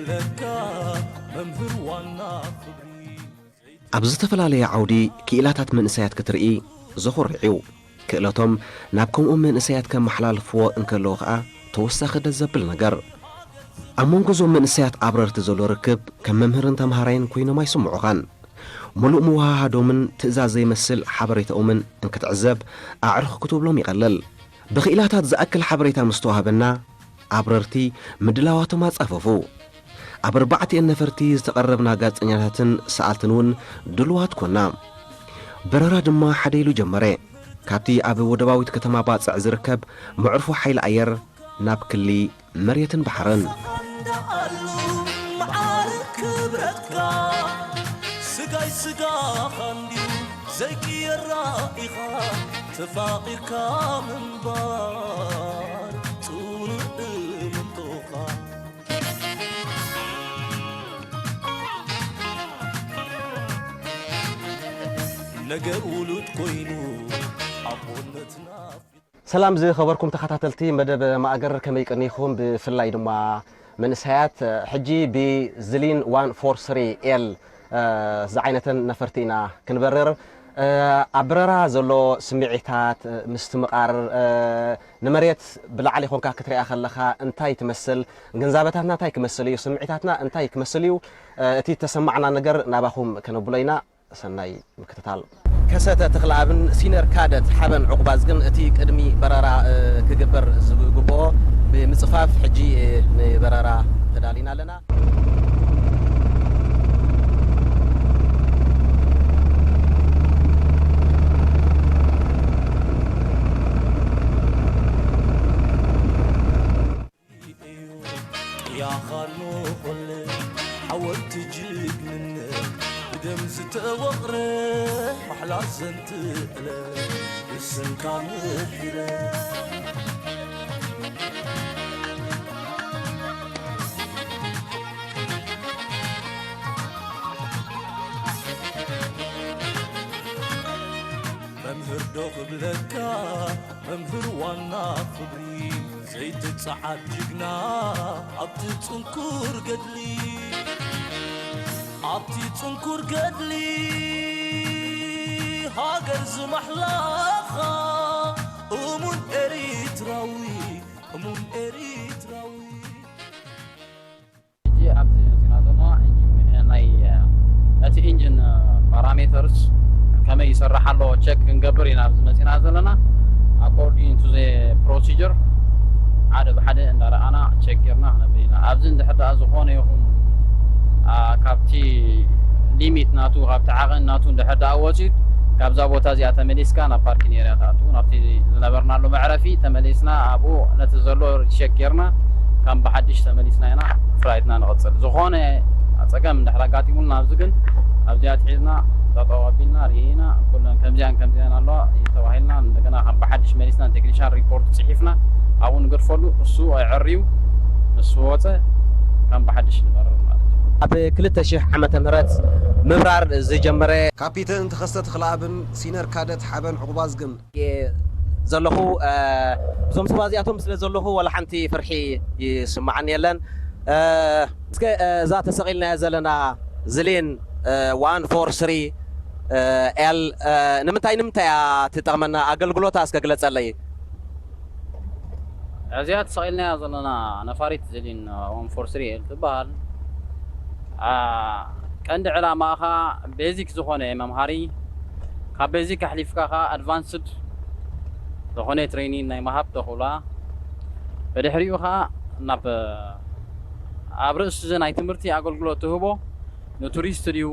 ለካ መምህር ዋና ክብሪ። ኣብ ዝተፈላለየ ዓውዲ ክኢላታት መንእሰያት ክትርኢ ዘኹርዕ እዩ። ክእለቶም ናብ ከምኡ መንእሰያት ከመሓላልፍዎ እንከለዉ ኸኣ ተወሳኺ ደስ ዘብል ነገር። ኣብ መንጎ እዞም መንእሰያት ኣብረርቲ ዘሎ ርክብ ከም መምህርን ተምሃራይን ኮይኖም ኣይስምዑኻን። ምሉእ ምውሃሃዶምን ትእዛዝ ዘይመስል ሓበሬታኦምን እንክትዕዘብ ኣዕሩኽ ክትብሎም ይቐልል። ብኽኢላታት ዝኣክል ሓበሬታ ምስ ተዋህበና ኣብረርቲ ምድላዋቶም ኣጻፈፉ። ኣብ ኣርባዕቲኤን ነፈርቲ ዝተቐረብና ጋዜጠኛታትን ሰኣልትን እውን ድሉዋት ኮና። በረራ ድማ ሓደ ኢሉ ጀመረ። ካብቲ ኣብ ወደባዊት ከተማ ባጽዕ ዝርከብ መዕርፎ ሓይሊ ኣየር ናብ ክሊ መሬትን ባሕርን። ኣሉ መዓር ክብረትካ ስጋይ ስጋኻ እንድዩ ዘይቅየራ ኢኻ ተፋቒርካ ምንባር ጽኑዕ እምንቶኻ። ነገር ውሉድ ኮይኑ ኣቦነትና ሰላም ዝኸበርኩም ተኸታተልቲ መደብ ማእገር፣ ከመይ ቀኒኹም? ብፍላይ ድማ መንእሰያት፣ ሕጂ ብዝሊን ዋን ፎር ስሪ ኤል ዝዓይነተን ነፈርቲ ኢና ክንበርር። ኣብ በረራ ዘሎ ስምዒታት ምስትምቓር፣ ንመሬት ብላዕሊ ኾንካ ክትሪኣ ከለኻ እንታይ ትመስል? ግንዛበታትና እንታይ ክመስል እዩ? ስምዒታትና እንታይ ክመስል እዩ? እቲ ተሰማዕና ነገር ናባኹም ከነብሎ ኢና። ሰናይ ምክትታል። ከሰተ ተኽለኣብን ሲነር ካደት ሓበን ዕቑባዝግን እቲ ቅድሚ በረራ፣ እ፣ ክግበር ዝግብኦ ብምጽፋፍ፣ ሕጂ፣ እ፣ ንበረራ ተዳሊና ኣለና። ቅያኻ ንኹል ሓወልቲ ጅግንነት ብደም ዝተወቕረ ማሕላ ዘንትእለ ብስምካ ምሒረ። መምህር ዶ ክብለካ መምህር ዋና ክብሪ ዘይትጸዓድ ጅግና ኣብቲ ጽንኩር ገድሊ ኣብቲ ጽንኩር ገድሊ ሃገር ዝማሕላኻ እሙን ኤሪትራዊ እሙን ኤሪትራዊ። ሕጂ ኣብዚ መፂና ዘለና ኢንጂን ናይ እቲ ኢንጂን ፓራሜተርስ ከመይ ይሰርሕ ኣሎ ቸክ ክንገብር ኢና ኣብዚ መፂና ዘለና። According to the procedure ሓደ ብሓደ እንዳረኣና ቸክ ጌርና ክነብል ኢና። ኣብዚ እንድሕር ደኣ ዝኾነ ይኹን ካብቲ ሊሚት ናቱ ካብቲ ዓቐን ናቱ እንድሕር ደኣ ወፂኡ ካብዛ ቦታ እዚኣ ተመሊስካ ናብ ፓርኪን ኤርያ ትኣቱ ናብቲ ዝነበርናሉ መዕረፊ ተመሊስና ኣብኡ ነቲ ዘሎ ሪቸክ ጌርና ከም ብሓድሽ ተመሊስና ኢና ፍላይትና ንቕጽል። ዝኾነ ጸገም እንድሕር ኣጋጢሙና ኣብዚ ግን ኣብዚኣ ኣትሒዝና ጠጠው ኣቢልና ርኢና ኩለን ከምዚኣን ከምዚኣን ኣለዋ ተባሂልና እንደገና ከም ብሓድሽ መሊስና ንቴክኒሻን ሪፖርት ጽሒፍና ኣብኡ ንገድፈሉ እሱ ኣዕርዩ ምስ ወጸ ከም ብሓድሽ ንበርር ማለት እዩ። ኣብ ክልተ ሽሕ ዓመተ ምህረት ምብራር ዝጀመረ ካፒተን ተኸስተ ተኽለኣብን ሲነር ካደት ሓበን ዕቑባዝግን እየ ዘለኹ። እዞም ሰባት እዚኣቶም ስለ ዘለኹ ዋላ ሓንቲ ፍርሒ ይስምዓኒ የለን። እስከ እዛ ተሰቒልናያ ዘለና ዝሊን ዋን ፎር ስሪ ኤል ንምንታይ ንምንታይ እያ ትጠቕመና? ኣገልግሎታ እስከ ግለጸለይ። እዚኣ ተሰቒልናያ ዘለና ነፋሪት ዝሊን ዋን ፎር ስሪ ኤል ትበሃል። ቀንዲ ዕላማኣ ኸዓ ቤዚክ ዝኾነ መምሃሪ፣ ካብ ቤዚክ ኣሕሊፍካ ኸዓ ኣድቫንስድ ዝኾነ ትሬኒንግ ናይ ምሃብ ተኽእሎ፣ ብድሕሪኡ ኸዓ ናብ ኣብ ርእሲ ናይ ትምህርቲ ኣገልግሎት ትህቦ ንቱሪስት ድዩ፣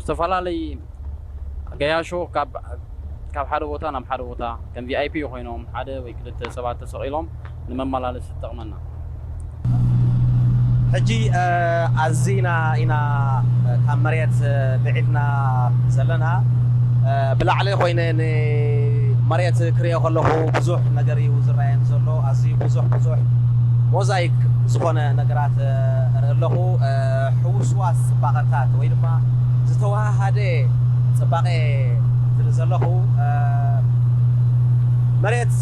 ዝተፈላለዩ ገያሾ ካብ ሓደ ቦታ ናብ ሓደ ቦታ ከም ቪኣይፒ ኮይኖም ሓደ ወይ ክልተ ሰባት ተሰቒሎም ንመመላለሲ ትጠቕመና። ሕጂ ኣዚና ኢና ካብ መሬት ብዒድና ዘለና። ብላዕሊ ኮይነ ንመሬት ክሪኦ ከለኹ ብዙሕ ነገር እዩ ዝረኣየኒ ዘሎ። ኣዝዩ ብዙሕ ብዙሕ ሞዛይክ ዝኾነ ነገራት እርኢ ኣለኹ። ሕውስዋስ ጽባቐታት ወይ ድማ ዝተወሃሃደ ጽባቐ ዝርኢ ዘለኹ። መሬት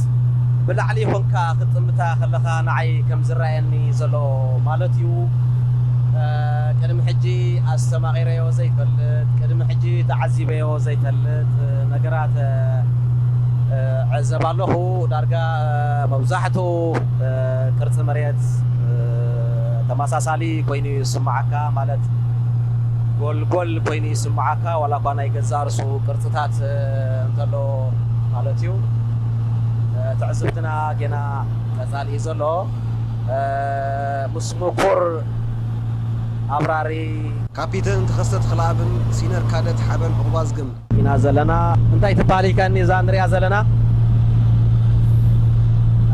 ብላዕሊ ኮንካ ክትጥምታ ከለኻ ንዓይ ከም ዝረኣየኒ ዘሎ ማለት እዩ። ቅድሚ ሕጂ ኣስተማቒረዮ ዘይፈልጥ፣ ቅድሚ ሕጂ ተዓዚበዮ ዘይፈልጥ ነገራት፣ እ፣ ዕዘብ ኣለኹ። ዳርጋ፣ እ፣ መብዛሕትኡ፣ እ፣ ቅርጺ መሬት፣ እ፣ ተመሳሳሊ ኮይኑ ይስምዓካ፣ ማለት ጎልጎል ኮይኑ ይስምዓካ፣ ዋላ እኳ ናይ ገዛእ ርእሱ ቅርጽታት፣ እ፣ እንተሎ ማለት እዩ። እ፣ ትዕዝብትና ጌና ቀጻሊ እዩ ዘሎ። እ፣ ምስ ምኩር ኣብራሪ ካፒተን ተኸስተ ተኽለኣብን ሲነር ካደት ሓበን ዕቑባዝግን ኢና ዘለና። እንታይ ትበሃል ኢልካኒ እዛ ንሪኣ ዘለና?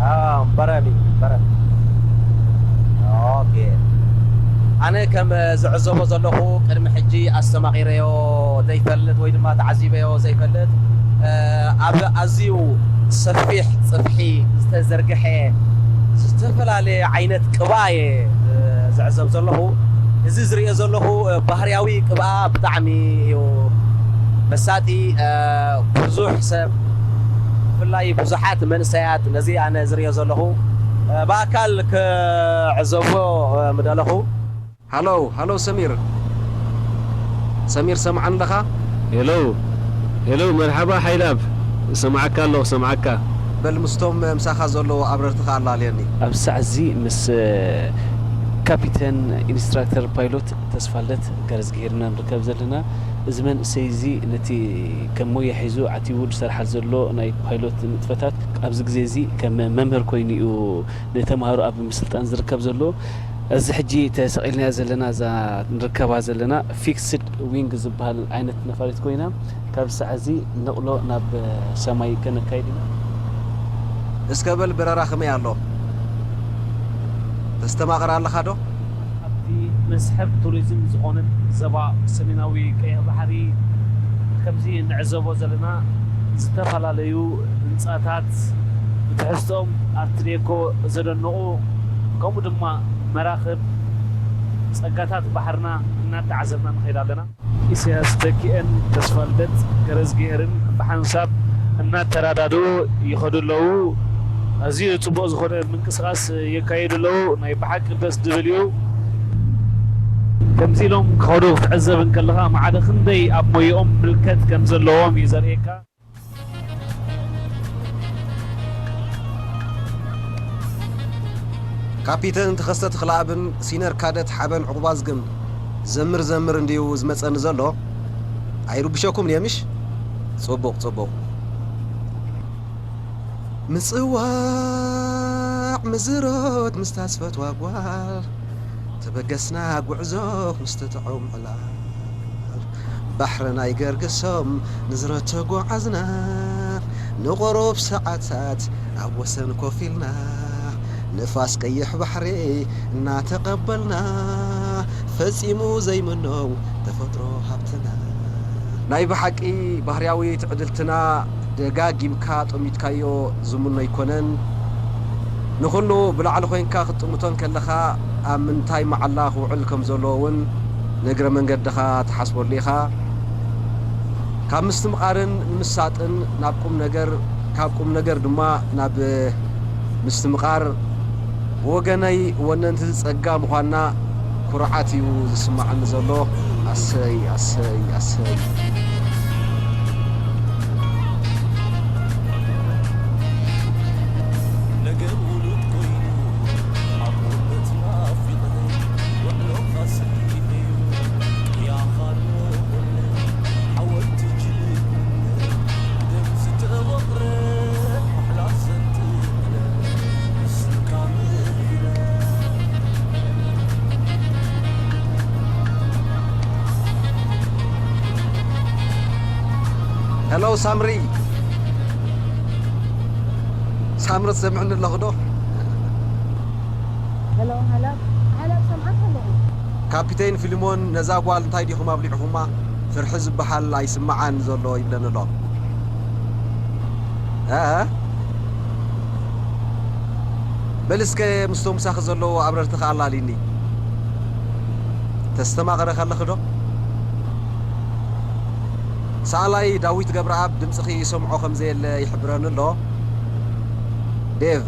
አ፣ በረሚ፣ በረሚ። ኦኬ። ኣነ ከም ዝዕዘቦ ዘለኹ ቅድሚ ሕጂ ኣስተማቒረዮ ዘይፈልጥ ወይ ድማ ተዓዚበዮ ዘይፈልጥ፣ እ፣ ኣብ ኣዝዩ ሰፊሕ ጽፍሒ ዝተዘርግሐ ዝተፈላለየ ዓይነት ቅብኣ እየ፣ እ፣ ዝዕዘብ ዘለኹ። እዚ ዝርእዮ ዘለኹ፣ እ፣ ባህርያዊ ቅብኣ ብጣዕሚ እዩ መሳጢ። እ፣ ብዙሕ ሰብ፣ ብፍላይ ብዙሓት መንእሰያት ነዚ ኣነ ዝርእዮ ዘለኹ፣ እ፣ ብኣካል ክዕዘቦ፣ እ፣ ምደለኹ። ሃሎ፣ ሃሎ ሰሚር። ሰሚር ሰምዓን ኣለኻ? ሄሎ፣ ሄሎ፣ መርሓባ ሓይላብ። እሰምዓካ ኣለኹ፣ እሰምዓካ። በል ምስቶም ምሳኻ ዘለዉ ኣብረርትኻ ኣላልየኒ። ኣብዚ ሰዓት እዚ ምስ፣ እ፣ ካፒተን ኢንስትራክተር ፓይሎት ተስፋልደት ገረዝግሄር ኢና ንርከብ ዘለና። እዚ መንእሰይ እዚ ነቲ ከም ሞያ ሒዙ ዓቲቡ ዝሰርሓሉ ዘሎ ናይ ፓይሎት ንጥፈታት ኣብዚ ግዜ እዚ ከም መምህር ኮይኑ እዩ ንተምሃሮ ኣብ ምስልጣን ዝርከብ ዘሎ። እዚ ሕጂ ተሰቒልናያ ዘለና፣ እዛ ንርከባ ዘለና ፊክስድ ዊንግ ዝበሃል ዓይነት ነፋሪት ኮይና፣ ካብ ሰዓት እዚ ነቕሎ ናብ ሰማይ ከነካይድ ኢና። እስከ በል በረራ ከመይ ኣሎ? ተስተማቕር ኣለኻ ዶ? ኣብቲ መስሕብ ቱሪዝም ዝኾነት ዞባ ሰሜናዊ ቀይሕ ባሕሪ፣ ከምዚ እንዕዘቦ ዘለና ዝተፈላለዩ ህንጻታት፣ ብትሕዝቶኦም ኣርት ዴኮ ዘደንቑ፣ ከምኡ ድማ መራኽብ፣ ጸጋታት ባሕርና እናተዓዘብና ንኸይድ ኣለና። ኢሳያስ ደኪኤን ተስፋልደት ገረዝግሄርን ብሓንሳብ እናተራዳድኡ ይኸዱ ኣለዉ። ኣዝዩ ጽቡቕ ዝኾነ ምንቅስቓስ የካይዱ ኣለዉ። ናይ ብሓቂ ደስ ዝብል እዩ። ከምዚ ኢሎም ክኸዱ ክትዕዘብ እንከለኻ፣ ማዕረ ክንደይ ኣብ ሞያኦም ምልከት ከም ዘለዎም እዩ ዘርእየካ። ካፒተን ተኸስተ ተኽለኣብን ሲነር ካደት ሓበን ዕቑባዝግን ዘምር ዘምር እንድዩ ዝመጸኒ ዘሎ። ኣይርብሸኩም ድየ ምሽ? ጽቡቕ፣ ጽቡቕ። ምጽዋዕ ምዝሮት ምስታ ዝፈትዋ ጓል ተበገስና ጉዕዞ ምስ ትጥዑም ዕላል። ባሕሪ ናይ ገርግሶም ንዝረት ተጓዓዝና፣ ንቑሩብ ሰዓታት ኣብ ወሰን ኮፍ ኢልና፣ ንፋስ ቀይሕ ባሕሪ እናተቐበልና፣ ፈጺሙ ዘይምኖ ተፈጥሮ ሃብትና። ናይ ብሓቂ ባህርያዊ ትዕድልትና ደጋጊምካ ጠሚትካዮ ዝምኖ ኣይኮነን። ንኹሉ ብላዕሊ ኮይንካ ክትጥምቶ እንከለኻ ኣብ ምንታይ መዓላ ክውዕል ከም ዘለዎ እውን ንእግረ መንገድኻ ትሓስበሉ ኢኻ። ካብ ምስትምቓርን ንምሳጥን ናብ ቁም ነገር፣ ካብ ቁም ነገር ድማ ናብ ምስትምቓር፣ ብወገነይ ወነንቲ ጸጋ ምዃንና ኩርዓት እዩ ዝስምዓኒ ዘሎ። ኣሰይ፣ ኣሰይ፣ ኣሰይ። ነገር ውሉድ ኮይኑ ኣብ ቁርበት ናፊቕኒ ውዕሎኻ ስኢነዮ ቅያኻ ዶ ኮነ ሓወልቲ ጅግንነት ብደም ዝተቖቕረ ማሕላ ዘንትቕለ ምስልካ ምእለ። ሄሎ ሳምሪ፣ ሳምሪ ትሰምዕኒ ኣለኹ ዶ? ሄሎ፣ ሃላ፣ ሃላ፣ ሰምዓካ ኣለኹ። ካፒቴን ፊልሞን፣ ነዛ ጓል እንታይ ዲኹም ኣብሊዕኹማ? ፍርሒ ዝበሃል ኣይስምዓን ዘሎ ይብለኒ ኣሎ። እ? በል እስከ ምስቶም ምሳኺ ዘለዉ ኣብረርቲ ከኣ ኣላልይኒ። ተስተማቕረ ከለኺ ዶ? ሰኣላይ ዳዊት ገብረኣብ ድምፅኺ ይሰምዖ ከም ዘየለ ይሕብረኒ ኣሎ። ዴቭ፣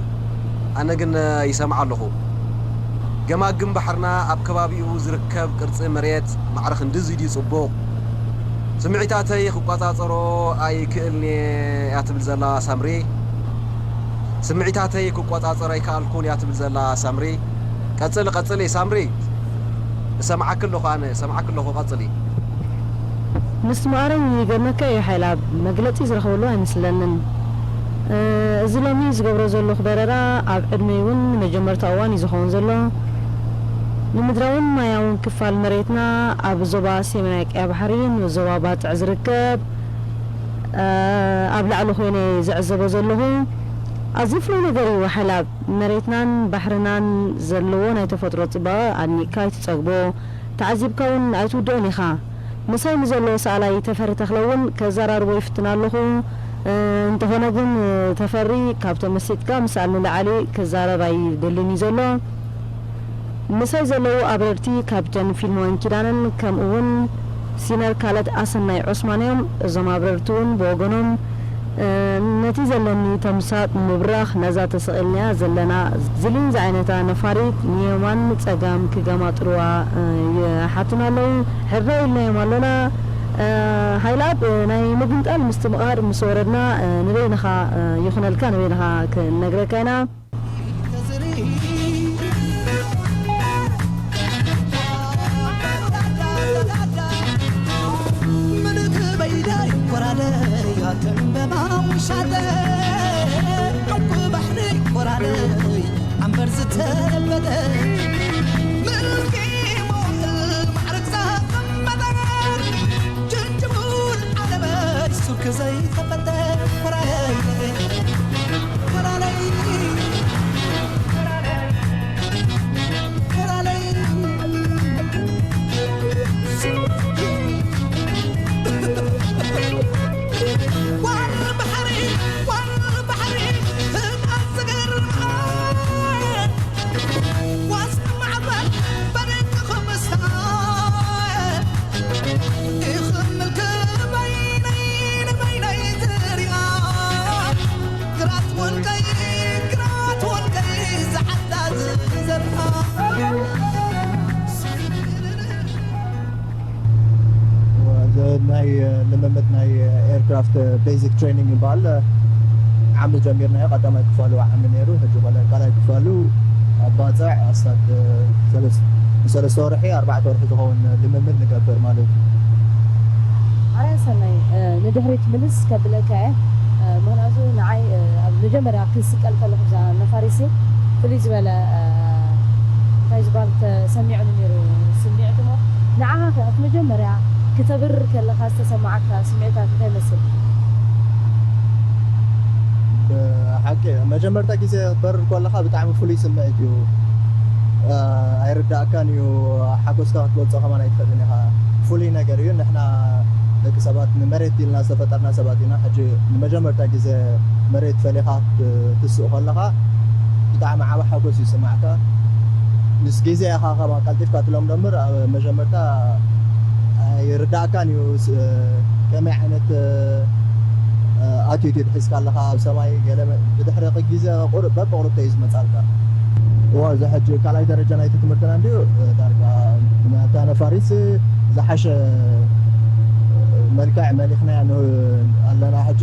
ኣነ ግን ይሰምዓ ኣለኹ። ገማግም ባሕርና ኣብ ከባቢኡ ዝርከብ ቅርጺ መሬት ማዕረ ክንድዚ ድዩ ጽቡቕ? ስምዒታተይ ክቆጻጸሮ ኣይክእልን'የ እያ ትብል ዘላ ሳምሪ። ስምዒታተይ ክቆጻጸሮ ኣይከኣልኩን እያ ትብል ዘላ ሳምሪ። ቀጽሊ፣ ቀጽሊ ሳምሪ። እሰምዓኪ ኣለኹ ኣነ፣ እሰምዓኪ ኣለኹ፣ ቀጽሊ። ምስትምቓረይ ይገርመካ እዩ ሓይልኣብ፣ መግለጺ ዝረኽበሉ ኣይመስለንን። እ፣ እዚ ሎሚ ዝገብሮ ዘለኹ በረራ ኣብ ዕድመይ እውን ንመጀመርታ እዋን እዩ ዝኸውን ዘሎ። ንምድራውን ማያውን ክፋል መሬትና ኣብ ዞባ ሰሜናዊ ቀይሕ ባሕሪ ንዞባ ባጽዕ ዝርከብ፣ እ፣ ኣብ ላዕሊ ኮይነ ዝዕዘቦ ዘለኹ። ኣዝዩ ፍሉይ ነገር እዩ ሓይልኣብ። መሬትናን ባሕርናን ዘለዎ ናይ ተፈጥሮ ጽባቐ ኣድኒቕካ ኣይትጸግቦ። ተዓዚብካ እውን ኣይትውድኦን ኢኻ። ምሳይ ንዘሎ ሰኣላይ ተፈሪ ተኽለ እውን ከዘራርቦ ይፍትን ኣለኹ። እ፣ እንተኾነ ግን፣ እ፣ ተፈሪ ካብ ተመሲጥካ ምስኣል ንላዕሊ ክዛረብ ኣይደልን እዩ ዘሎ። ምሳይ ዘለዉ ኣብረርቲ ካፕተን ፊልሞን ኪዳነን ከምኡ እውን ሲነር ካልድ ኣሰናይ ዑስማን እዮም። እዞም ኣብረርቲ እውን ብወገኖም፣ እ፣ ነቲ ዘለኒ ተምሳጥ ንምብራኽ ነዛ ተሰቒልናያ ዘለና ዝሊን ዝዓይነታ ነፋሪት ንየማን ንጸጋም ክገማጥርዋ፣ እ፣ ይሓቱና ኣለዉ። ሕራይ ኢልናዮም ኣሎና። እ፣ ሓይልኣብ፣ እ፣ ናይ ምግምጣል ምስትምቓር ምስ ወረድና፣ እ፣ ንበይንኻ፣ እ፣ ይኹነልካ፣ ንበይንኻ ክንነግረካ ኢና። እዚ ናይ ልምምድ ናይ ኤርክራፍት ቤዚክ ትሬኒንግ ይበሃል። ዓሚ ጀሚርናዮ፣ ቀዳማይ ክፋሉ ዓሚ ነይሩ፣ ሕጂ ቆለ ካልኣይ ክፋሉ ኣብ ባፅዕ ኣስታት ሰለስ-፣ ንሰለስተ ወርሒ ኣርባዕተ ወርሒ ዝኸውን ልምምድ ንገብር ማለት እዩ። ኣርያ ሰናይ፣ እ፣ ንድሕሪት ምልስ ከብለካ እየ። እ፣ ምኽንያቱ ንዓይ፣ እ፣ ኣብ መጀመርያ ክስቀል ከለኹ እዛ ነፋሪሲ ፍልይ ዝበለ፣ እ፣ እንታይ ዝበሃል ተሰሚዑኒ ነይሩ ስምዒት እሞ፣ ንዓኻ ከ ኣብቲ መጀመርያ ክተብርር ከለኻ ዝተሰማዓካ ስምዒታት እንታይ ይመስል? ብሓቂ መጀመርታ ግዜ ክትበርር ከለኻ ብጣዕሚ ፍሉይ ስምዒት እዩ። እ፣ ኣይርዳእካን እዩ። ሓጎስካ ክትገልጾ ከማን ኣይትኽእልን ኢኻ። ፍሉይ ነገር እዩ። ንሕና ደቂ ሰባት ንመሬት ኢልና ዝተፈጠርና ሰባት ኢና። ሕጂ ንመጀመርታ ግዜ መሬት ፈሊኻ ክት-፣ ክትስእ ከለኻ ብጣዕሚ ዓቢ ሓጎስ እዩ ዝስማዓካ። ምስ ግዜ ኢኻ ከማን ቀልጢፍካ ትለምዶ እምበር፣ ኣብ መጀመርታ ኣይርዳእካን እዩ። ስ-፣ ከመይ ዓይነት፣ እ፣ ኣቲቲዩድ ሒዝካ ኣለኻ ኣብ ሰማይ፣ ገለ መ-፣ ብድሕሪ ቅ-፣ ግዜ ቁር-፣ በብቑሩብ እዩ ዝመጻልካ። እዋ፣ እዚ ሕጂ ካልኣይ ደረጃ ናይቲ ትምህርትና እንድዩ፣ እ፣ ዳርጋ ናብታ ነፋሪት ዝሓሸ መልክዕ መሊኽናያ ን-፣ ኣለና። ሕጂ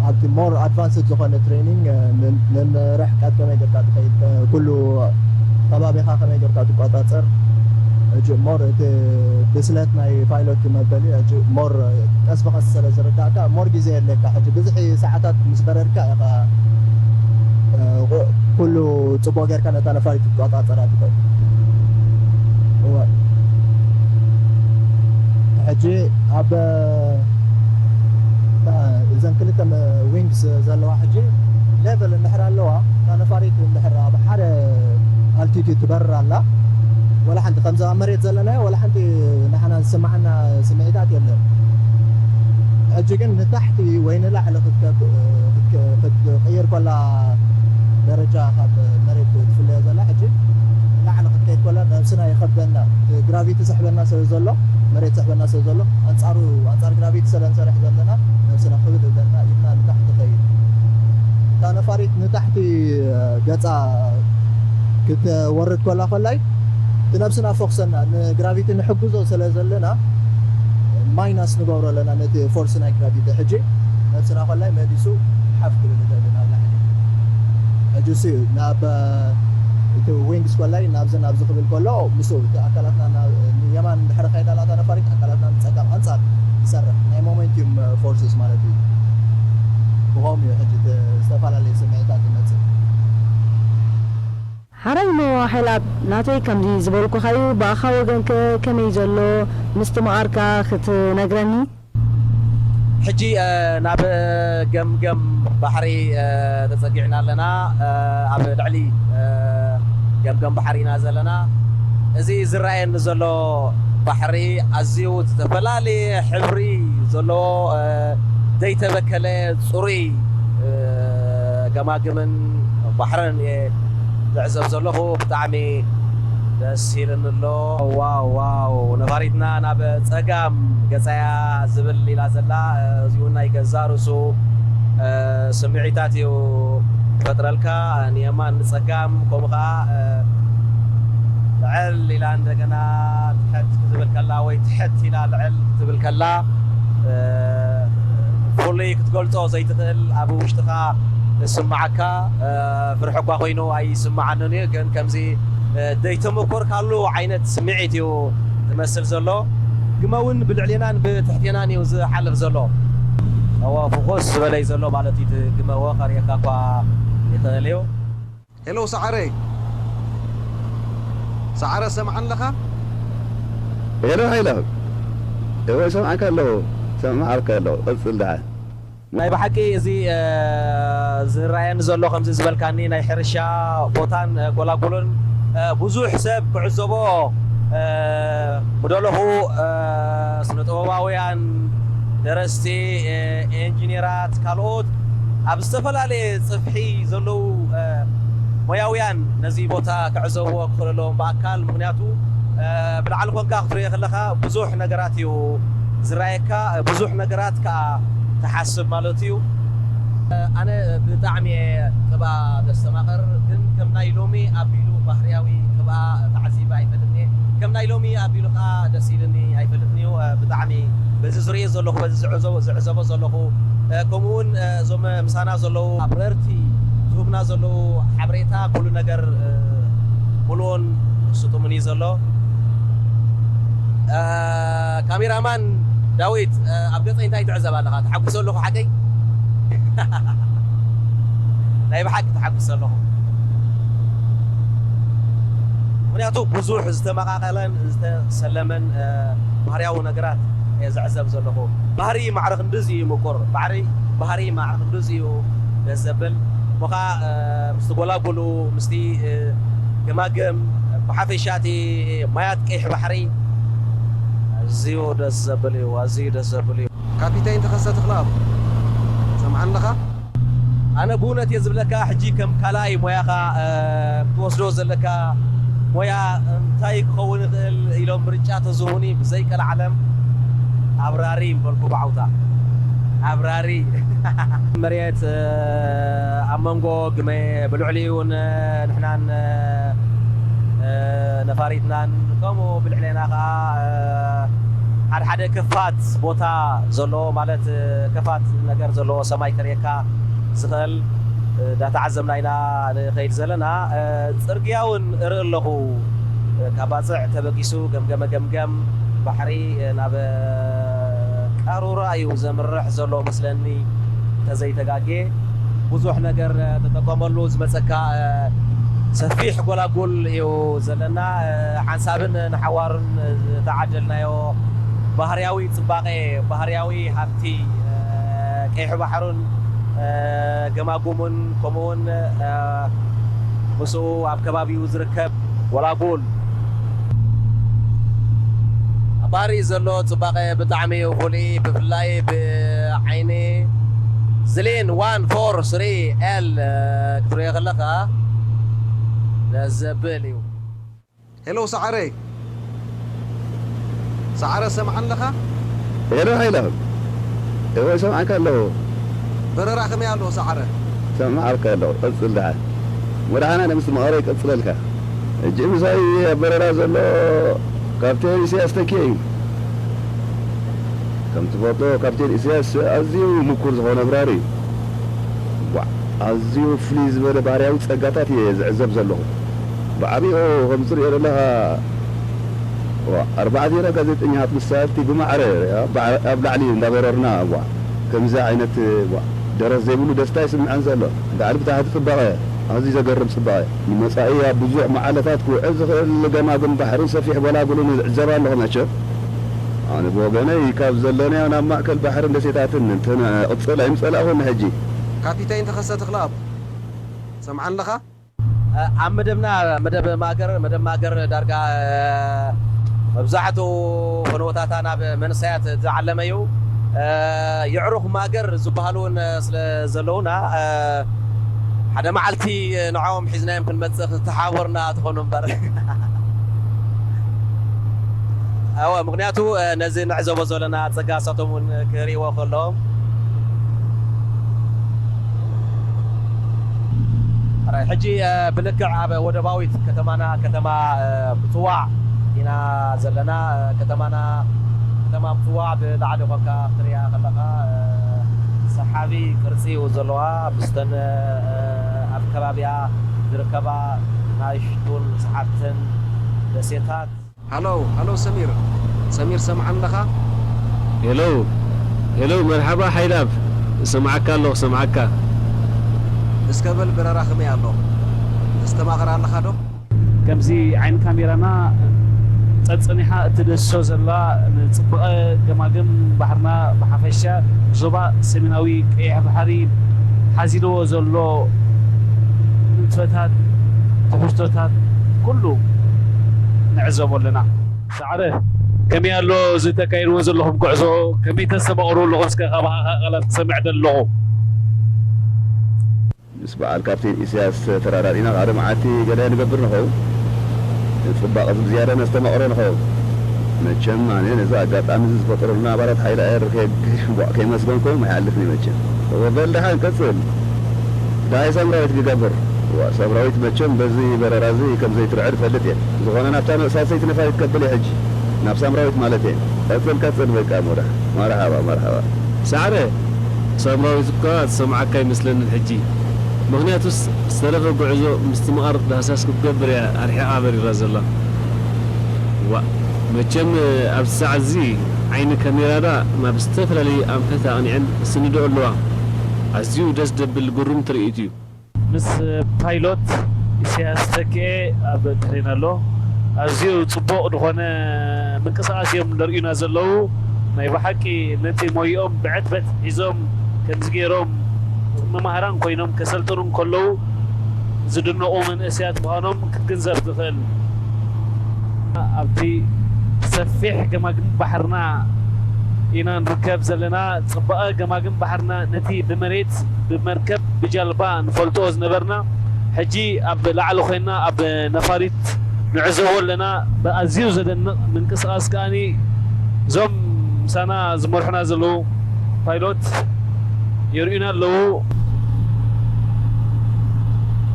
ኣብቲ ሞር ኣድቫንስድ ዝኾነ ትሬኒንግ፣ እ፣ ን-፣ ን-፣ ርሕቀት ከመይ ጌርካ ትኸይድ፣ እ፣ ኩሉ ከባቢኻ ከመይ ጌርካ ትቆጻጸር፣ ሕጂ ሞር እቲ ብስለት ናይ ፓይሎት መበሊ፣ ሕጂ ሞር ቀስ ብቐስ ስለ ዝርዳእካ፣ ሞር ግዜ የድልየካ። ሕጂ ብዙሕ ሰዓታት ምስ በረርካ ኢኻ፣ እ፣ ኩሉ ጽቡቕ ጌርካ ነታ ነፋሪት ክትቆጻጸራ ትኽእል። እወ። ሕጂ ኣብ፣ እ፣ እዘን ክልተ መ-፣ ዊንግስ ዘለዋ ሕጂ ሌቨል እንድሕር ኣለዋ፣ እታ ነፋሪት እንድሕር ኣብ ሓደ ኣልቲቲዩድ ትበርር ኣላ፣ ወላ ሓንቲ ከምዚ ኣብ መሬት ዘለናዮ ወላ ሓንቲ ንዓና ዝስምዓና ስምዒታት የለን። ሕጂ ግን ንታሕቲ ወይ ንላዕሊ ክትከብ-፣ ክትከ-፣ ክትቅይር ከላ ደረጃ ካብ መሬት ትፍለዮ ዘላ፣ ሕጂ ንላዕሊ ክትከይድ ከላ ነብስና ይኸብደና። እቲ ግራቪቲ ዝሕበና ስለ ዘሎ፣ መሬት ዝሕበና ስለ ዘሎ፣ ኣንጻሩ፣ ኣንጻር ግራቪቲ ስለ ንሰርሕ ዘለና፣ ነብስና ክብድ ይብለና፣ ኢድና ንታሕቲ ትኸይድ። እታ ነፋሪት ንታሕቲ ገጻ ክትወርድ ኮላ ኮላይ እቲ ነብስና ፎክሰና ንግራቪቲ ንሕግዞ ስለ ዘለና ማይናስ ንገብሮ ኣለና ነቲ ፎርስ ናይ ግራቪቲ። ሕጂ ነብስና ኮላይ መሊሱ ሓፍ ክብል ይኽእል ናብ ላዕሊ። ሕጂ እሱ ናብ እቲ ዊንግስ ኮላይ ናብዚ ናብዚ ክብል ከሎ ምስ እቲ ኣካላትና ናብ የማን ድሕሪ ከይዳ ላታ ነፋሪት ኣካላትና ንፀጋም ኣንፃር ይሰርሕ ናይ ሞሜንቲዩም ፎርስስ ማለት እዩ። ብኸምኡ እዩ ሕጂ እቲ ዝተፈላለየ ስምዒታት ዝመፅእ። ሓራይ ሞ ሓይላት ናተይ ከምዚ ዝበልኩኻዩ ብኣኻ ወገንከ ከመይ ዘሎ ምስትምቓርካ ክትነግረኒ? ሕጂ ናብ ገምገም ባሕሪ ተፀጊዕና ኣለና። ኣብ ልዕሊ ገምገም ባሕሪ ኢና ዘለና። እዚ ዝረኣየኒ ዘሎ ባሕሪ ኣዝዩ ዝተፈላለየ ሕብሪ ዘለዎ ዘይተበከለ ፅሩይ ገማግምን ባሕርን እየ ዝዕዘብ ዘለኹ። ብጣዕሚ ደስ ኢልኒ ኣሎ። ዋው ዋው ነፋሪትና ናብ ፀጋም ገፃያ ዝብል ኢላ ዘላ እዚውን ናይ ገዛ ርእሱ ስምዒታት እዩ ፈጥረልካ። ንየማን ንፀጋም ከምኡ ከዓ ልዕል ኢላ እንደገና ትሕት ክትብል ከላ ወይ ትሕት ኢላ ልዕል ክትብል ከላ ፍሉይ ክትገልፆ ዘይትኽእል ኣብ ውሽጥኻ ዝስምዓካ ፍርሒ እኳ ኮይኑ ኣይስምዓንን እዩ ግን ከምዚ ዘይተመኮርካሉ ዓይነት ስምዒት እዩ ዝመስል ዘሎ። ግመ እውን ብልዕሌናን ብትሕቴናን እዩ ዝሓልፍ ዘሎ። እወ ፍኹስ ዝበለ እዩ ዘሎ ማለት እዩ እቲ ግመ እወ ከርእየካ እኳ ይኽእል እዩ። ሄሎ ሰዓረይ ሰዓረ ሰምዓን ኣለኻ? ሄሎ ሃይለኣብ እወ ይሰምዓካ ኣለኹ። ይሰምዓካ ኣለኹ። ቀጽል ደሓን። ናይ ብሓቂ እዚ ዝረኣየኒ ዘሎ ከምዚ ዝበልካኒ ናይ ሕርሻ ቦታን ጎላጉልን ብዙሕ ሰብ ክዕዘቦ ምደለኹ ስነ ጥበባውያን ደረስቲ ኢንጂነራት ካልኦት ኣብ ዝተፈላለየ ፅፍሒ ዘለዉ ሞያውያን ነዚ ቦታ ክዕዘብዎ ክኽእሉ ኣለዎም ብኣካል ምክንያቱ ብላዕሊ ኮንካ ክትሪኦ ከለካ ብዙሕ ነገራት እዩ ዝረኣየካ ብዙሕ ነገራት ከዓ ትሓስብ ማለት እዩ ኣነ ብጣዕሚ እየ ቅብኣ ዘስተማቐር ግን ከም ናይ ሎሚ ኣቢሉ ባህርያዊ ቅብኣ ተዓዚበ ኣይፈልጥን እየ ከም ናይ ሎሚ ኣቢሉ ከዓ ደስ ኢልኒ ኣይፈልጥን እዩ ብጣዕሚ በዚ ዝሪኦ ዘለኹ በዚ ዝዕዘቦ ዘለኹ ከምኡ እውን እዞም ምሳና ዘለዉ ኣብረርቲ ዝህቡና ዘለዉ ሓበሬታ ኩሉ ነገር ሙሉኡን ስጡምን እዩ ዘሎ ካሜራማን ዳዊት ኣብ ገፀይ እንታይ ትዕዘብ ኣለኻ ተሓጉሰ ኣለኹ ሓቀይ ናይ ብሓቂ ተሓጉሰ ኣለኹ ምክንያቱ ብዙሕ ዝተመቃቀለን ዝተሰለመን ባህርያዊ ነገራት እየ ዝዕዘብ ዘለኹ ባህሪ ማዕረ ክንድዚ እዩ ምቁር ባህሪ ማዕረ ክንድዚ እዩ ደስ ዘብል እሞ ከዓ ምስቲ ጎላጉሉ ምስቲ ገማግም ብሓፈሻ እቲ ማያት ቀይሕ ባሕሪ ኣዝዩ ደስ ዘብል እዩ ኣዝዩ ደስ ዘብል እዩ ካፒቴን ተኸሰ ተኽለኣብ ሰምዓኒ ኣለኻ ኣነ ብእውነት እየ ዝብለካ ሕጂ ከም ካልኣይ ሞያኻ ክትወስዶ ዘለካ ሞያ እንታይ ክኸውን ይኽእል ኢሎም ምርጫ ተዝህቡኒ ብዘይ ቀልዓለም ኣብራሪ ምበልኩ ብዓውታ ኣብራሪ መሬት ኣብ መንጎ ግመ ብልዕሊኡ እውን ንሕናን ነፋሪትናን ከምኡ ብልዕሌና ከዓ ሓደ ሓደ ክፋት ቦታ ዘለዎ ማለት ክፋት ነገር ዘለዎ ሰማይ ከርእየካ ዝኽእል እንዳተዓዘብና ኢና ንኸይድ ዘለና ፅርግያ እውን እርኢ ኣለኹ ካብ ባፅዕ ተበጊሱ ገምገመ ገምገም ባሕሪ ናብ ቃሩራ እዩ ዘምርሕ ዘሎ መስለኒ እንተዘይተጋጌ ብዙሕ ነገር ተጠቀመሉ ዝመፀካ ሰፊሕ ጎላጉል እዩ ዘለና ሓንሳብን ንሓዋሩን ዝተዓደልናዮ ባህርያዊ ፅባቐ ባህርያዊ ሃፍቲ ቀይሕ ባሕሩን ገማጉሙን ከምኡውን ምስኡ ኣብ ከባቢኡ ዝርከብ ጎላጉል ኣብ ባህሪ ዘሎ ፅባቐ ብጣዕሚ እዩ ፍሉይ ብፍላይ ብዓይኒ ዝሌን ዋን ፎር ስሪ ኤል ክትሪኦ ከለኻ ደስ ዘብል እዩ ሄሎ ሰዓረ ሰዓረ ሰምዓን ኣለኻ ሄሎ ሃይለ እወ ይሰምዓካ ኣለኹ በረራ ከመይ ኣለዎ ሰዓረ ሰምዓልካ ኣለኹ ቀፅል ደሓን ወድሓና ንምስትምቓሮ ይቀፅለልካ ሕጂ ምሳይ ኣብ በረራ ዘሎ ካፕቴን ኢሳያስ ተኪኤ እዩ። ከም ትፈልጦ ካፕቴን ኢሳያስ ኣዝዩ ምኩር ዝኾነ ኣብራሪ እዩ። ዋዕ፣ ኣዝዩ ፍልይ ዝበለ ባህርያዊ ጸጋታት እየ ዝዕዘብ ዘለኹ። ብዓቢኡ ከም ትርእዮ ዘለኻ፣ ዋዕ፣ ኣርባዕቴና ጋዜጠኛታት ምሳልቲ ብማዕረ ኣብ ላዕሊ እንዳበረርና፣ ዋዕ፣ ከምዚ ዓይነት፣ ዋዕ፣ ደረት ዘይብሉ ደስታ ይስምዐን ዘሎ። ላዕሊ ብታሕቲ ጽባቐ፣ ኣዝዩ ዘገርም ጽባቐ። ንመጻኢ ኣብ ብዙሕ መዓለታት ክውዕል ዝኽእል ገማግም ባሕርን ሰፊሕ ጎላጉልን እዕዘብ ኣለኹ መቸም። ኣነ ብወገነይ ካብ ዘለናዮ ናብ ማእከል ባሕርን ደሴታትን እንተንቕጽል ኣይምጸላእኹን ንሕጂ። ካፒቴን ተኸሰ ተኽለኣብ፣ ትሰምዓኒ ኣለኻ? ኣብ መደብና፣ መደብ ማእገር፣ መደብ ማእገር ዳርጋ፣ እ፣ መብዛሕትኡ ፈነወታታ ናብ መንእሰያት ዝዓለመ እዩ። እ፣ የዕሩኽ ማእገር ዝበሃሉ እውን ስለ ዘለዉና፣ እ፣ ሓደ መዓልቲ ንዕኦም ሒዝናዮም ክንመጽእ ክትሓባበሩና ትኾኑ እምበር። እወ፣ ምኽንያቱ፣ እ፣ ነዚ ንዕዘቦ ዘለና ጸጋ ንሳቶም እውን ክርእይዎ ከለዎም። ሕራይ፣ ሕጂ፣ እ፣ ብልክዕ ኣብ ወደባዊት ከተማና፣ ከተማ፣ እ፣ ምጽዋዕ ኢና ዘለና። እ፣ ከተማና፣ ከተማ ምጽዋዕ ብላዕሊ ኮንካ ክትርእያ ከለኻ፣ እ፣ ሰሓቢ ቅርጺ እዩ ዘለዋ። ምስተን፣ እ፣ ኣብ ከባቢኣ ዝርከባ ናይሽቱን ሰሓብትን ደሴታት። ሃሎ፣ ሃሎ ሰሚር። ሰሚር ሰምዓኒ ኣለኻ? ሄሎ፣ ሄሎ፣ መርሓባ ሓይላብ። እሰምዓካ ኣለኹ፣ እሰምዓካ። እስከ በል በረራ ከመይ ኣሎ? ተስተማቕር ኣለኻ ዶ? ከምዚ ዓይኒ ካሜራና ጸጸኒሓ እትደስሶ ዘላ ንጽባቐ ገማግም ባሕርና ብሓፈሻ ዞባ ሰሜናዊ ቀይሕ ባሕሪ ሓዚልዎ ዘሎ ንጥፈታት፣ ትሕዝቶታት ኩሉ ንዕዘቦ ኣለና። ሰዓረ፣ ከመይ ኣሎ እዚ ተካይድዎ ዘለኹም ጉዕዞ? ከመይ ተስተማቕሩ ኣለኹም? እስከ ካባኻ ቃላት ክሰምዕ ደለኹ። ምስ በዓል ካፕቴን ኢሳያስ ተራዳዲና ሓደ መዓልቲ ገለ ንገብር ንኸውን። ጽባቐ ዝያዳ ነስተማቕሮ ንኸውን። መቸም ኣነ ነዚ ኣጋጣሚ እዚ ዝፈጠረልና ኣባላት ሓይሊ ኣየር ከ-፣ ከ-፣ ከየመስገንኩም ኣይሓልፍን እዩ መቸም። እወ በል ደሓን ቀጽል። ደሃይ ሳምራዊት ክገብር። እዋ ሳምራዊት መቸም በዚ በረራ እዚ ከም ዘይትርዕድ እፈልጥ እየ። ዝኾነ ናብታ መእሳሰይቲ ነፋሪት ከብል እየ ሕጂ። ናብ ሳምራዊት ማለት እየ። ቀጽል ቀጽል በቃ ሞዳ። መርሓባ መርሓባ። ሰዓረ፣ ሳምራዊት እኳ ትሰምዓካ ኣይመስለንን ሕጂ። ምኽንያቱስ ዝተረፈ ጉዕዞ ምስትምቓር ዳህሳስ ክትገብር እያ ኣርሒቓ በሪራ ዘላ። ዋእ፣ መቸም ኣብዚ ሰዓት እዚ ዓይኒ ካሜራዳ ናብ ዝተፈላለዩ ኣንፈት ኣቕኒዐን ይስንድኦ ኣለዋ። ኣዝዩ ደስ ደብል ግሩም ትርኢት እዩ። ምስ ፓይሎት ኢሳያስ ተክኤ ኣብ ድሕሬና ኣሎ። ኣዝዩ ጽቡቕ ዝኾነ ምንቅስቓስ እዮም ዘርእዩና ዘለዉ። ናይ ብሓቂ ነቲ ሞይኦም ብዕትበት ሒዞም ከምዚ ገይሮም መማህራን ኮይኖም ከሰልጥኑ እንከለዉ ዝድነቑ መንእሰያት ምዃኖም ክትግንዘብ ትኽእል። ኣብቲ ሰፊሕ ገማግም ባሕርና ኢና ንርከብ ዘለና። ጽባቐ ገማግም ባሕርና ነቲ ብመሬት፣ ብመርከብ፣ ብጃልባ ንፈልጦ ዝነበርና፣ ሕጂ ኣብ ላዕሊ ኮይንና ኣብ ነፋሪት ንዕዘቦ ኣለና። ብኣዝዩ ዘደንቕ ምንቅስቓስ ከኣኒ እዞም ምሳና ዝመርሑና ዘለዉ ፓይሎት የርእዩና ኣለዉ።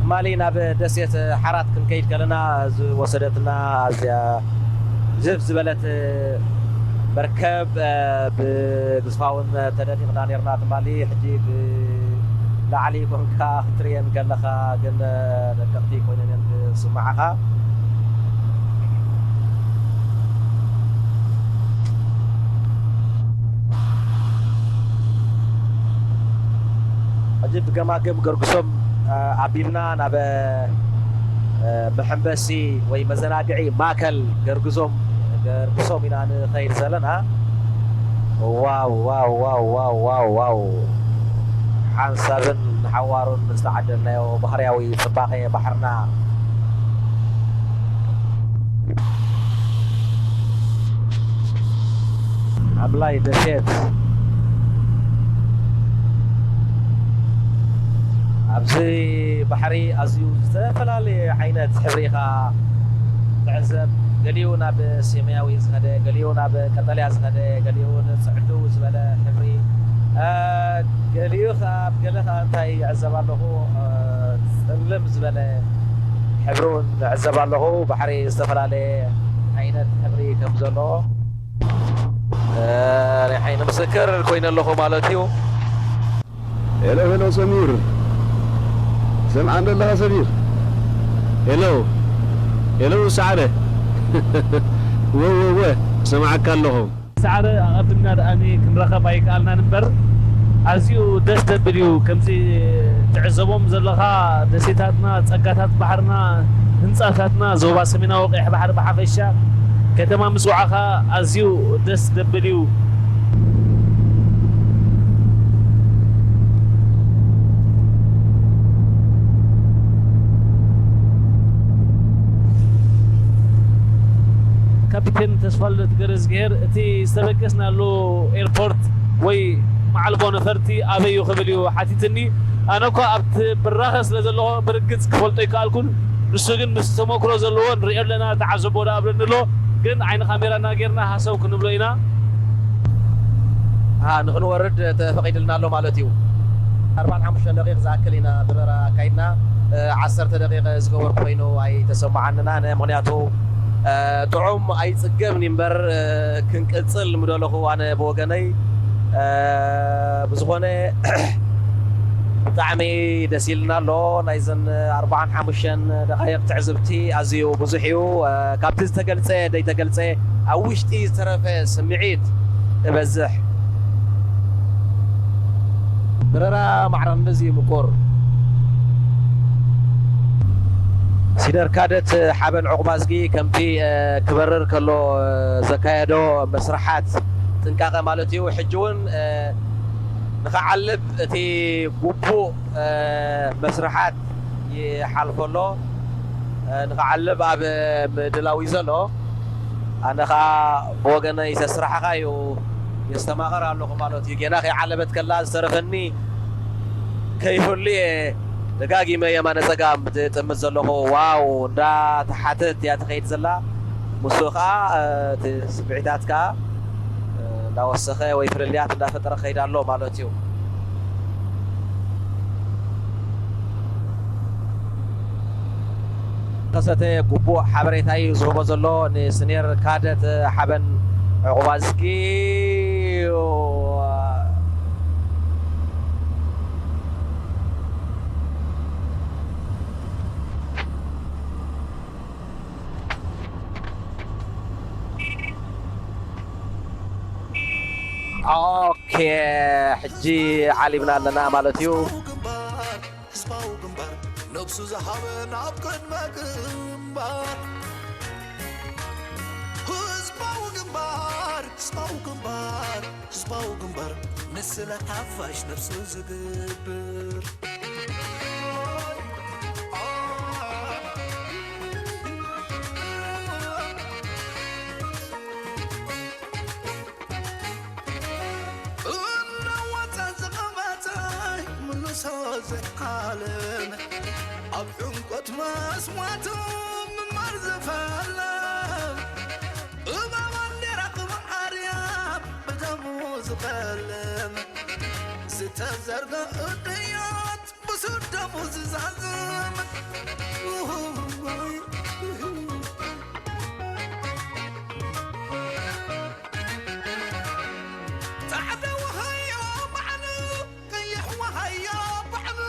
ትማሊ ናብ ደሴት ሓራት ክንከይድ ከለና ዝወሰደትና ኣዝያ ዝፍ ዝበለት መርከብ፣ እ፣ ብግዝፋውን ተደኒቕና ነርና ትማሊ። ሕጂ ብላዕሊ ኮንካ ክትርእየን ከለኻ ግን፣ እ፣ ደቀቕቲ ኮይነን እየን ዝስምዓኻ። ሕጂ ብገማግም ገርግሶም፣ እ፣ ኣቢልና ናብ፣ እ፣ መሐንበሲ ወይ መዘናግዒ ማእከል ገርግዞም፣ ገርግሶም ኢና ንኸይድ ዘለና። ዋው፣ ዋው፣ ዋው፣ ዋው፣ ዋው፣ ዋው። ሓንሳብን ንሓዋሩን ዝተዓደልናዮ ባህርያዊ ጽባቐ ባሕርና። ሓምላይ ደሴት። ኣብዚ ባሕሪ ኣዝዩ ዝተፈላለየ ዓይነት ሕብሪ ኢኻ ትዕዘብ። ገሊኡ ናብ ሰማያዊ ዝኸደ፣ ገሊኡ ናብ ቀጠልያ ዝኸደ፣ ገሊኡ ንጽዕድው ዝበለ ሕብሪ፣ እ፣ ገሊኡ ኸኣ፣ ኣብ ገለ ኸኣ እንታይ ይዕዘብ ኣለኹ፣ እ፣ ጽልም ዝበለ ሕብሪ እውን እዕዘብ ኣለኹ። ባሕሪ ዝተፈላለየ ዓይነት ሕብሪ ከም ዘሎ፣ እ፣ ናይ ዓይኒ ምስክር ኮይነ ኣለኹ ማለት እዩ። ሄሎ፣ ሄሎ፣ ሰሚር። ሰምዓኒ ኣለኻ፣ ሰሚር? ሄሎ፣ ሄሎ፣ ሰዓረ። ወ፣ ወ፣ ወ፣ ሰምዓካ ኣለኹ። ሰዓረ ኣቐድምና ደኣኒ ክንረኸብ ኣይከኣልናን እምበር፣ ኣዝዩ ደስ ዘብል እዩ። ከምዚ ትዕዘቦም ዘለኻ ደሴታትና፣ ጸጋታት ባሕርና፣ ህንጻታትና፣ ዞባ ሰሜናዊ ቀይሕ ባሕሪ ብሓፈሻ፣ ከተማ ምጽዋዕኻ ኣዝዩ ደስ ዘብል እዩ። ካፒቴን ተስፋልደት ገረዝግሄር፣ እቲ ዝተበገስናሉ ኤርፖርት ወይ መዓልቦ ነፈርቲ ኣበይ እዩ ክብል እዩ ሓቲትኒ። ኣነ እኳ ኣብቲ ብራኸ ስለ ዘለኹ ብርግጽ ክፈልጦ ኣይከኣልኩን። ንሱ ግን ምስ ተመክሮ ዘለዎ ንሪኦ ኣለና፣ ተዓዘቦ ዶ ኣብለኒ ኣሎ። ግን ዓይኒ ካሜራና ጌርና ሃሰው ክንብሎ ኢና። ኣሃ፣ ንኽንወርድ ተፈቒድልና ኣሎ ማለት እዩ። ኣርባዓን ሓሙሽተን ደቂቕ ዝኣክል ኢና በረራ ኣካይድና። እ፣ ዓሰርተ ደቂቕ ዝገበርኩ ኮይኑ ኣይተሰምዓንን ኣነ፣ ምኽንያቱ፣ እ፣ ጥዑም ኣይጽገብን እዩ እምበር፣ እ፣ ክንቅጽል ምደለኹ ኣነ ብወገነይ። እ፣ ብዝኾነ ብጣዕሚ ደስ ኢልና ኣሎ። ናይዘን ኣርባዓን ሓሙሽተን ደቓይቕ ትዕዝብቲ ኣዝዩ ብዙሕ እዩ። እ፣ ካብቲ ዝተገልጸ፣ ዘይተገልጸ፣ ኣብ ውሽጢ ዝተረፈ ስምዒት እበዝሕ። በረራ ማዕረ ክንድዚ ምቁር። ሲነር ካደት ሓበን ዑቕባዝጊ ከምቲ፣ እ፣ ክበርር ከሎ፣ እ፣ ዘካየዶ መስርሓት ጥንቃቐ ማለት እዩ። ሕጂ እውን፣ እ፣ ንኽዓልብ እቲ ግቡእ፣ እ፣ መስርሓት ይሓልፎ ኣሎ። እ፣ ንኽዓልብ ኣብ ምድላው እዩ ዘሎ። ኣነ ኸኣ ብወገነይ፣ "ስራሕኻ እዩ፣ የስተማቕር ኣለኹ" ማለት እዩ። ጌና ከይዓለበት ከላ ዝተረፈኒ ከይህሉ እየ ደጋጊመ የማነ ጸጋም ዝጥምት ዘለኹ። ዋው፣ እንዳተሓተት እያ ትኸይድ ዘላ። ምስኡ ኸኣ፣ እ፣ እቲ ስምዒታት ከኣ፣ እ፣ እንዳወሰኸ ወይ ፍልልያት እንዳፈጠረ ክኸይድ ኣሎ ማለት እዩ። ከሰተ ግቡእ ሓበሬታ እዩ ዝህቦ ዘሎ ንስኔር ካደት ሓበን ዕቑባዝጊ። ኦኬ፣ ሕጂ ዓሊብና ኣለና ማለት እዩ። ህዝባዊ ግንባር፣ ህዝባዊ ግንባር፣ ነብሱ ዝሃበ ናብ ቅድመ ግንባር። ህዝባዊ ግንባር፣ ህዝባዊ ግንባር፣ ህዝባዊ ግንባር፣ ንስለ ሓፋሽ ነብሱ ዝግብር። እናወፀ ዝቐመፀ ምልሶ ዘይዓለም፣ ኣብ ዕምቆት መስዋእቱ ምንባር ዝፈለም፣ እባ ባንዴራ ክብሪ ኣርያ ብደሙ ዝቐለም፣ ዝተዘርገ እድያት ብሱር ደሙ ዝዛዝም። ጻዕዳ ወሃዮ ባዕሉ፣ ቀይሕ ወሃዮ ባዕሉ፣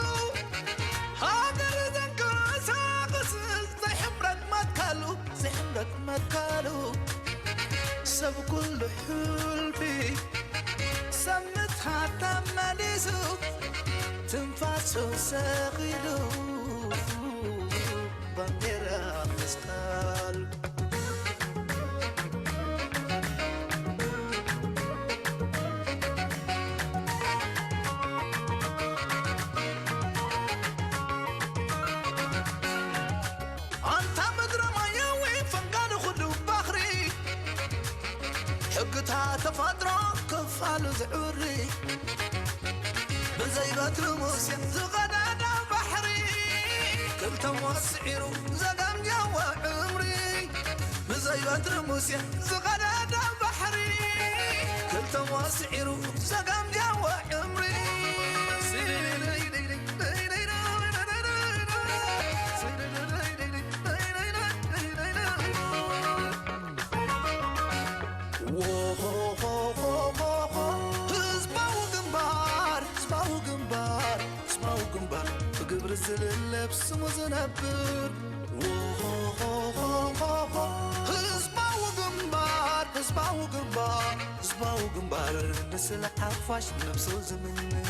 ሃገር ዘንቀሳቕስ ዘይሕምረት መትከሉ፣ ዘይሕምረት መትከሉ፣ ሰብ ኩሉ ሕልፊ፣ ሰብ ምትሃት ተመሊሱ፣ ትንፋሱ ሰቒሉ፣ ባንዴራ መስቀል። ኣንታ ምድረ ማያዊ ፈንጋሊ ኩሉ ባሕሪ፣ ሕግታት ተፈጥሮ ክፋሉ ዝዕሪ፣ ብዘይ በትሪ ሙሴ ዝቐደደ ባሕሪ፣ ክልተ ወስዒሩ ዘገምገወ ዕምሪ። ብዘይ በትሪ ሙሴ ዝቐደደ ባሕሪ፣ ክልተ ወስዒሩ ዘገምገወ ዕምሪ። ዝልለብ ስሙ ዝነብር። ዎሆሆሆሆሆ። ህዝባዊ ግንባር፣ ህዝባዊ ግንባር፣ ህዝባዊ ግንባር፣ ንስለ ሓፋሽ ነብሱ ዝምንር።